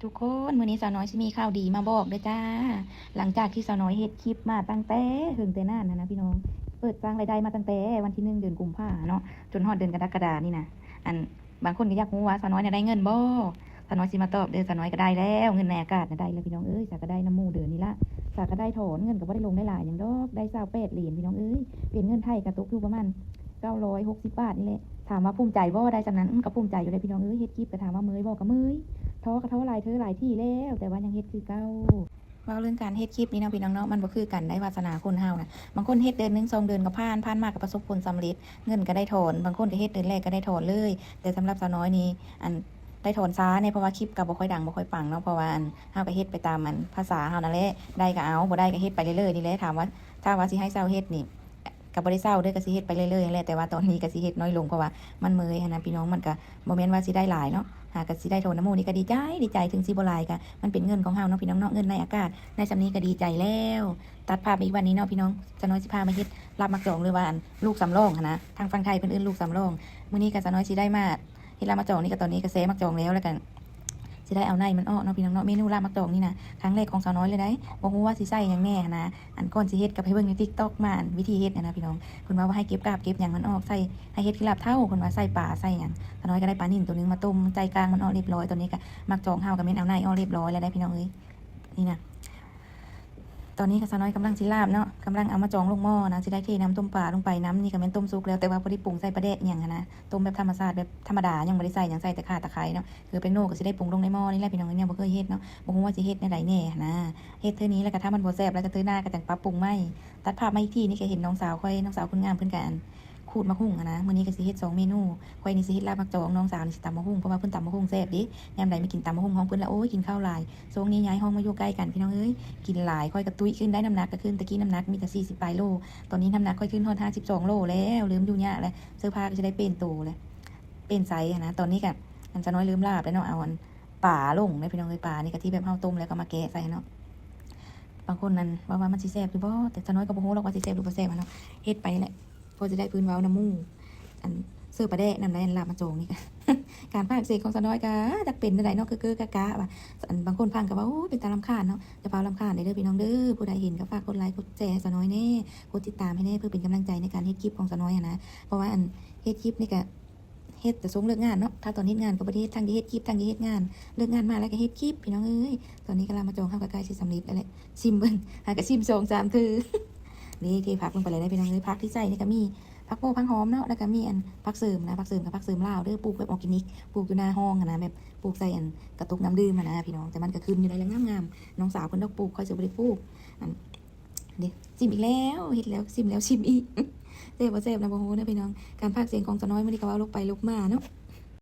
ທຸກຄົນ ມື້ນີ້ສາວນ້ອຍຊິມີຂ່າວດີມາບອກເດີຈ້າ. ຫຼັງຈາກທີ່ສາວນ້ອຍເຮັດຄລິບມາຕັ້ງແຕ່ເຫິງແຕ່ນານຫັ້ນນະພີ່ນ້ອງ, ເປີດສ້າງລາຍໄດ້ມາຕັ້ງແຕ່ວັນທີໜຶ່ງ ເດືອນກຸມພາເນາະ ຈົນຮອດເດືອນກໍລະກະດານີ້ນະ. ອັນ ບາງຄົນກໍຢາກຮູ້ວ່າສາວນ້ອຍນະໄດ້ເງິນບໍ່? ສາວນ້ອຍຊິມາຕອບເດີ, ສາວນ້ອຍກໍໄດ້ແລ້ວ, ເງິນໃນອາກາດນະໄດ້ແລ້ວພີ່ນ້ອງເອີຍ. ສາວກໍໄດ້ນຳໝູ່ເດືອນນີ້ລະ, ສາວກໍໄດ້ຖອນເງິນ ກໍບໍ່ໄດ້ລົງໄດ້ຫຼາຍຫຍັງດອກ, ໄດ້ຊາວແປດຫຼຽນພີ່ນ້ອງເອີຍ. ເປັນເງິນໄທກໍຕົກຢູ່ປະມານເກົ້າຮ້ອຍຫົກສິບບາດນີ້ແຫຼະ. ຖາມວ່າພູມໃຈບໍ່ໄດ້ສ່ຳນັ້ນ? ອືມ ກໍພູມໃຈຢູ່ແຫຼະພີ່ນ້ອງເອີຍ. ເຮັດຄລິບກໍຖາມວ່າເມື່ອຍບໍ່? ກໍເມື່ອຍ. ທໍກໍທໍຫຼາຍເທື່ອຫຼາຍທີ່ແລ້ວ, ແຕ່ວ່າຍັງເຮັດຄືເກົ່າ. ເວົ້າເລື່ອງການເຮັດຄລິບນີ້ເນາະພີ່ນ້ອງເນາະ, ມັນບໍ່ຄືກັນໄດ໋ວາສະໜາຄົນເຮົານະ. ບາງຄົນເຮັດເດືອນໜຶ່ງສອງເດືອນກໍຜ່ານ, ຜ່ານມາກໍປະສົບຜົນສຳເລັດ, ເງິນກໍໄດ້ຖອນ, ບາງຄົນກໍເຮັດເດືອນແລກກໍໄດ້ຖອນເລີຍ. ແຕ່ສຳລັບສາວນ້ອຍນີ້ ອັນ ໄດ້ຖອນຊ້າແດ່ ເພາະວ່າຄລິບກໍບໍ່ຄ່ອຍດັງ ບໍ່ຄ່ອຍປັງເນາະ, ເພາະວ່າ ອັນ ເຮົາກໍເຮັດໄປຕາມ ອັນ ພາສາເຮົານັ້ນແຫຼະ, ໄດ້ກໍເອົາ ບໍ່ໄດ້ກໍເຮັດໄປເລື້ອຍໆນີ້ແຫຼະ. ຖາມວ່າ ຖ້າວ່າຊິໃຫ້ເຊົາເຮັດນີ້ ກໍບໍ່ໄດ້ເຊົາເດີ, ກໍຊິເຮັດໄປເລື້ອຍໆຫັ້ນແຫຼະ. ແຕ່ວ່າຕອນນີ້ກໍຊິເຮັດນ້ອຍລົງ ເພາະວ່າມັນເມື່ອຍຫັ້ນນະພີ່ນ້ອງ, ມັນກໍບໍ່ແມ່ນວ່າຊິໄດ້ຫຼາຍເນາະ. ຫາກໍຊິໄດ້ໂທນຳໝູ່ນີ້ກໍດີໃຈ, ດີໃຈ, ເຖິງຊິບໍ່ຫຼາຍກໍມັນເປັນເງິນຂອງເຮົາເນາະພີ່ນ້ອງເນາະ, ເງິນໃນອາກາດ. ໃນສ່ຳນີ້ກໍດີໃຈແລ້ວ. ຕັດພາບມາອີກວັນນີ້ເນາະພີ່ນ້ອງ, ສາວນ້ອຍຊິພາມາເຮັດລາບໝາກຈອງ ຫຼືວ່າ ອັນ ລູກສຳລອງຫັ້ນນະ, ທາງຝັ່ງໄທເພິ່ນເອີ້ນລູກສຳລອງ. ມື້ນີ້ກໍສາວນ້ອຍຊິໄດ້ມາ ເຮັດລາບໝາກຈອງນີ້ກໍ ຕອນນີ້ກໍແຊະໝາກຈອງແລ້ວ ແລ້ວກໍຊິໄດ້ເອົາໃນມັນອອກເນາະພີ່ນ້ອງເນາະ. ເມນູລາບໝາກຈອງນີ້ນະ ຄັ້ງແລກຂອງສາວນ້ອຍເລີຍໄດ໋, ບໍ່ຮູ້ວ່າຊິໃສ່ຫຍັງແດ່ຫັ້ນນະ. ອັນ ກ່ອນຊິເຮັດກໍໄປເບິ່ງໃນ TikTok ມາ ອັນ ວິທີເຮັດຫັ້ນນະພີ່ນ້ອງ, ເພິ່ນວ່າ ວ່າໃຫ້ເກັບກາບເກັບຫຍັງມັນອອກ, ໃສ່ ໃຫ້ເຮັດຄືລາບເທົ້າ ເພິ່ນວ່າໃສ່ປາໃສ່ຫຍັງ. ສາວນ້ອຍກໍໄດ້ປານິນໂຕໜຶ່ງມາຕົ້ມ ໃສ່ກ້າງມັນອອກຮຽບຮ້ອຍ. ຕອນນີ້ກໍໝາກຈອງເຮົາກໍແມ່ນເອົາໃນອອກຮຽບຮ້ອຍແລ້ວໄດ໋ພີ່ນ້ອງເອີຍ. ນີ້ນະ ຕອນນີ້ກໍສາວນ້ອຍກຳລັງຊິລາບເນາະ, ກຳລັງເອົາໝາກຈອງລົງໝໍ້ນະ, ຊິໄດ້ເທນ້ຳຕົ້ມປາລົງໄປນຳ. ນີ້ກໍແມ່ນຕົ້ມສຸກແລ້ວ ແຕ່ວ່າບໍ່ໄດ້ປຸງໃສ່ປາແດກຫຍັງຫັ້ນນະ, ຕົ້ມແບບທຳມະຊາດ ແບບທຳມະດາ, ຍັງບໍ່ໄດ້ໃສ່ຫຍັງ, ໃສ່ແຕ່ຂ່າຕະໄຄເນາະ. ຄືແປ້ງໂນ່ກໍຊິໄດ້ປຸງລົງໃນໝໍ້ນີ້ແຫຼະພີ່ນ້ອງ, ຍັງບໍ່ເຄີຍເຮັດເນາະ, ບໍ່ຮູ້ວ່າຊິເຮັດແນວໃດແດ່ຫັ້ນນະ. ເຮັດເທື່ອນີ້ແລ້ວກໍ ຖ້າມັນບໍ່ແຊບແລ້ວກໍເທື່ອໜ້າກໍຈັ່ງປັບປຸງໃໝ່. ຕັດພາບມາອີກທີນີ້ກໍເຫັນນ້ອງສາວຂ້ອຍ ນ້ອງສາວຄົນງາມເພິ່ນກໍ ອັນ ຂູດໝາກຫຸ່ງຫັ້ນນະ. ມື້ນີ້ກໍຊິເຮັດສອງເມນູ, ຂ້ອຍນີ້ຊິເຮັດລາບໝາກຈອງ, ນ້ອງສາວນີ້ຊິຕຳໝາກຫຸ່ງ ເພາະວ່າເພິ່ນຕຳໝາກຫຸ່ງແຊບເດ້. ຍາມໃດມາກິນຕຳໝາກຫຸ່ງຂອງເພິ່ນລະ ໂອ້ຍ ກິນເຂົ້າຫຼາຍ. ຊ່ວງນີ້ຍ້າຍຫ້ອງມາຢູ່ໃກ້ກັນພີ່ນ້ອງເອີຍ, ກິນຫຼາຍ ຂ້ອຍກໍຕຸ້ຍຂຶ້ນໄດ໋, ນ້ຳໜັກກໍຂຶ້ນ. ແຕ່ກີ້ນ້ຳໜັກມີແຕ່ສີ່ສິບປາຍໂລ, ຕອນນີ້ນ້ຳໜັກຂ້ອຍຂຶ້ນຮອດຫ້າສິບສອງໂລແລ້ວ, ເລີ່ມຢູ່ຍາກແລ້ວ. ເສື້ອຜ້າກໍຊິໄດ້ປ່ຽນໂຕແລ້ວ, ປ່ຽນໄຊຫັ້ນນະ. ຕອນນີ້ກໍ ອັນ ສາວນ້ອຍເລີ່ມລາບແລ້ວເນາະ, ເອົາ ອັນ ປາລົງເດ້ພີ່ນ້ອງເອີຍ. ປານີ້ກໍທີ່ແບບເຮົາຕົ້ມແລ້ວກໍມາແກະໃສ່ເນາະ. ບາງຄົນນັ້ນເວົ້າວ່າມັນຊິແຊບຢູ່ບໍ່, ແຕ່ສາວນ້ອຍກໍບໍ່ຮູ້ດອກວ່າຊິແຊບຫຼືບໍ່ແຊບຫັ້ນເນາະ, ເຮັດໄປແຫຼະ ພໍຊິໄດ້ພື້ນເວົ້ານຳໝູ່. ອັນ ເສີບປາແດກນຳໄດ໋ ອັນ ລາບໝາກຈອງນີ້. ການພາກສຽງຂອງສາວນ້ອຍກໍຈັກເປັນແນວໃດເນາະ, ເກີກະກະວ່າ ອັນ ບາງຄົນຟັງກໍວ່າ ໂອ້ຍ ເປັນຕາລຳຄານເນາະ. ຢ່າຟ້າວລຳຄານເດີພີ່ນ້ອງເດີ, ຜູ້ໃດເຫັນກໍຝາກກົດໄລ ກົດແຊໃຫ້ສາວນ້ອຍແດ່, ກົດຕິດຕາມໃຫ້ແດ່ ເພື່ອເປັນກຳລັງໃຈໃນການເຮັດຄລິບຂອງສາວນ້ອຍຫັ້ນນະ. ເພາະວ່າ ອັນ ເຮັດຄລິບນີ້ກໍ ເຮັດແຕ່ຊ່ວງເລີກງານເນາະ, ຖ້າຕອນເຮັດງານກໍບໍ່ໄດ້ເຮັດ, ທັງໄດ້ເຮັດຄລິບ ທັງໄດ້ເຮັດງານ, ເລີກງານມາແລ້ວກໍເຮັດຄລິບ ພີ່ນ້ອງເອີຍ. ຕອນນີ້ກໍລາບໝາກຈອງເຮົາກໍໃກ້ຊິສຳເລັດແລ້ວແຫຼະ, ຊິມເບິ່ງ ຫາກໍຊິມສອງສາມເທື່ອ. ນີ້ ເທຜັກລົງໄປເລີຍເດີພີ່ນ້ອງເອີຍ. ຜັກທີ່ໃສ່ນີ້ກໍມີຜັກໂປ້ ຜັກຫອມເນາະ, ແລ້ວກໍມີ ອັນ ຜັກເສີມນະ, ຜັກເສີມກໍຜັກເສີມລາວເດີ, ປູກແບບອອກແກນິກ ປູກຢູ່ໜ້າຫ້ອງຫັ້ນນະ, ແບບປູກໃສ່ ອັນ ກະຕຸກນ້ຳດື່ມຫັ້ນນະພີ່ນ້ອງ, ແຕ່ມັນກໍຂຶ້ນຢູ່ໄດ໋ແຫຼະ ງາມໆ. ນ້ອງສາວເພິ່ນດອກປູກ, ຂ້ອຍຊິບໍ່ໄດ້ປູກ. ອັນ ເດ້ ຊິມອີກແລ້ວ, ເຮັດແລ້ວ ຊິມແລ້ວ ຊິມອີກ. ແຊບບໍ່ແຊບນະ ບໍ່ຮູ້ເນາະພີ່ນ້ອງ. ການພາກສຽງຂອງສາວນ້ອຍມື້ນີ້ກໍເວົ້າລົກໄປລົກມາເນາະ.